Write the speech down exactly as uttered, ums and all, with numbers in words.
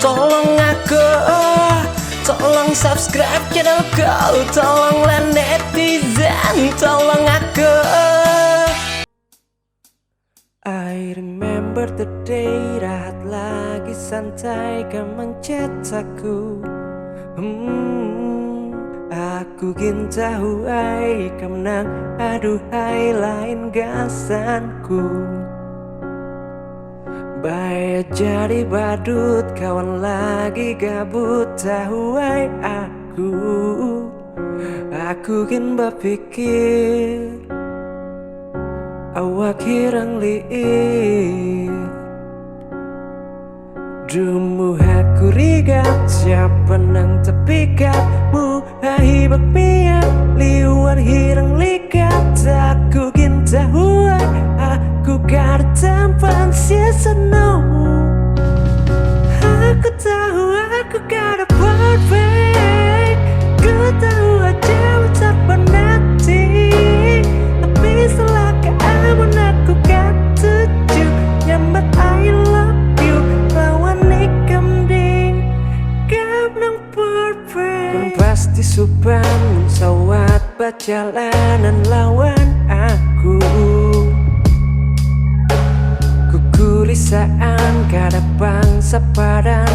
Tolong aku, tolong subscribe channelku. Tolonglah netizen, tolong aku. I remember the day, rahat lagi santai kam mencet aku. Hmm, aku gin tahu ai kam nang aduhai lain gasanku. Baya jadi badut kawan lagi gabut tahu ai aku. Aku gin bapikir awak hirang liir. Dumuh aku rigat siapa nang tepikat muha hibak miak liwar hirang likat aku gin tahu ai aku kada tampan sisa no. Aku tahu aku kada perfect. Ku tahu aja ucap penati. Tapi salah ka amun aku katuju nyambat I love you lawan ikam ding. Kam nang perfect. Kan pasti supan sawat bajalanan lawan aku. Kukurisaan kada pang sapadan